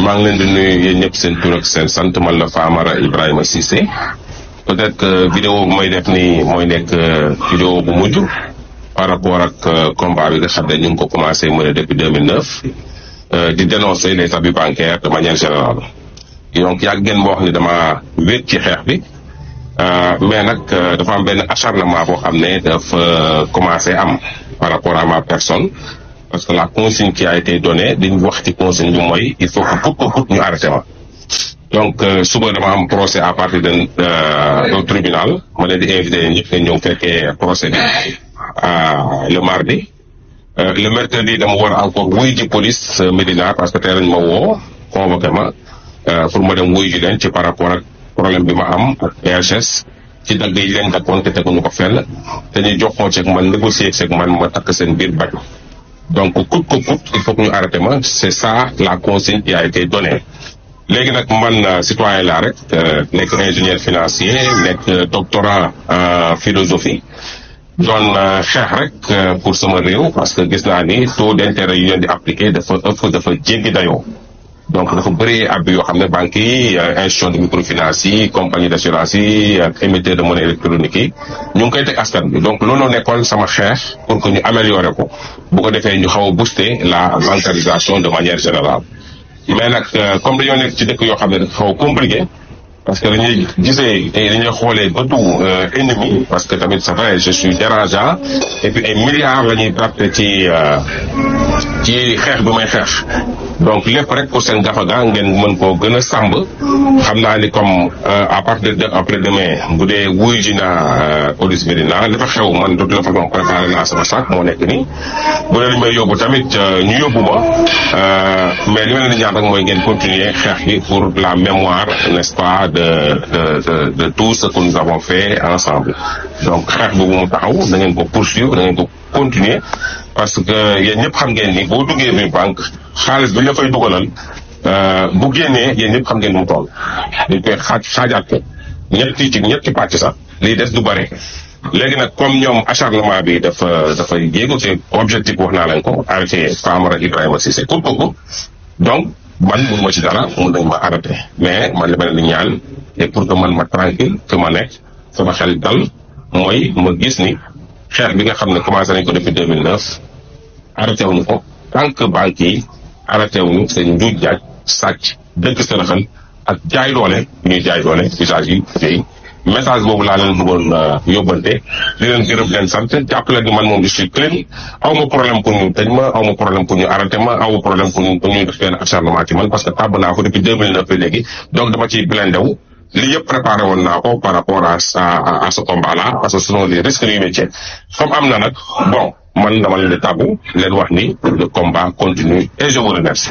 maa ngi leen di nuyu yéen ñëpp seen tur ak seen sant man la Famara Ibrahima Cissé peut-être que vidéo bu may def nii mooy nekk vidéo bu mujj par rapport ak combat bi nga xam ne ñu ngi ko commencé mener depuis 2009 di dénoncer les abus bancaires de manière générale. donc yàgg ngeen moo wax ni dama wéet ci xeex bi mais nag dafa am benn acharnement boo xam ne dafa commencé am par rapport à ma personne. Parce que la consigne qui a été donnée dañu wax ci consigne bi mooy il faut que pour ñu arrêté ma donc suba dama am procès à partir de tribunal ma leen di invité ñëpp nga ñëw fekkee procès bi le mardi le mercredi dama war a encore wuy ji police Médina parce que tey lañ ma woo convoqué ma pour ma dem wuy ji leen ci par rapport ak problème bi ma am ak PHS ci dagg yi leen dakkoon te teguñu ko fenn te ñu joxoo ceeg man négocier ceeg man ma takk seen biir bañ. Donc, coûte que coûte, il faut que nous arrêtions. C'est ça la consigne qui a été donnée. Léegi nag man citoyen laa rek nekk ingénieur financier nekk doctorat en philosophie doon xeex rek pour sama réew parce que gis naa ni taux d'intérêt yu leen di appliqué dafa jéggi dayoo. Donc dafa bëri abus yoo xam ne banques yi institution de microfinance yi compagnie d'assurance yi ak émetteur de monnaie électronique yi ñu ngi koy teg askan bi donc loolu nekkoon sama xeex pour que ñu améliorer ko bu ko defee ñu xaw a booster la bancarisation de manière générale. mais nag comme dañoo nekk ci dëkk yoo xam ne dafa xaw a compliqué parce que dañuy xoolee bëtu ennemi parce que tamit c'est vrai je suis dérangeant et puis ay milliards la ñuy perte ci xeex bi may xeex. donc lépp rek pour seen gafaga ngeen mën koo gën a sàmb xam naa ni comme à partir de après demain bu dee wuy ji naa police Médina li fa xew man de toute façon préparé naa sama sac moo nekk nii bu dee li may yóbbu tamit ñu yóbbu ma mais li ma leen di ñaan rek mooy ngeen continuer xeex bi pour la mémoire n'est-ce pas de tout ce que nous avons fait ensemble donc xeex boobu mu taxaw da ngeen ko poursuivre da ngeen ko continuer parce que yéen ñëpp xam ngeen ni boo duggee bi banque xaalis bi la fay dugalal bu génnee yéen ñëpp xam ngeen mu toll dañ koy xaajaat ko ñetti pàcc sax lii des du bare léegi nag comme ñoom acharnement bi dafa yéegu ci objectif wax naa leen ko arrêté Famara Ibrahima Cissé ko donc man mun ma ci dara mun nañ ma arrêté mais man li ma leen di ñaan et pour que man ma tranquille que ma nekk sama xel dal mooy ma gis ni xeex bi nga xam ne commencé nañ ko depuis 2009 arrêté wuñu ko tant que banques yi arrêté wuñu seen njuuj jaaj sàcc dëkk sërëxal ak jaay doole ñuy jaay doole usage yi tey message boobu laa leen bëggoon yóbbante di leen gërëm leen sant jàppale ni man moom je suis clean aw ma problème pour ñu tëj ma aw ma problème pour ñu arrêté ma aw ma problème pour ñu def benn acharnement ci man parce que tàbb naa ko depuis 2009 ba léegi donc dama ciy blindé wu li yëpp préparé woon naa ko par rapport à ce combat là parce que ce sont les risques du métier comme am na nag bon man dama leen di tàggu leen wax ni le combat continue et je vous remercie.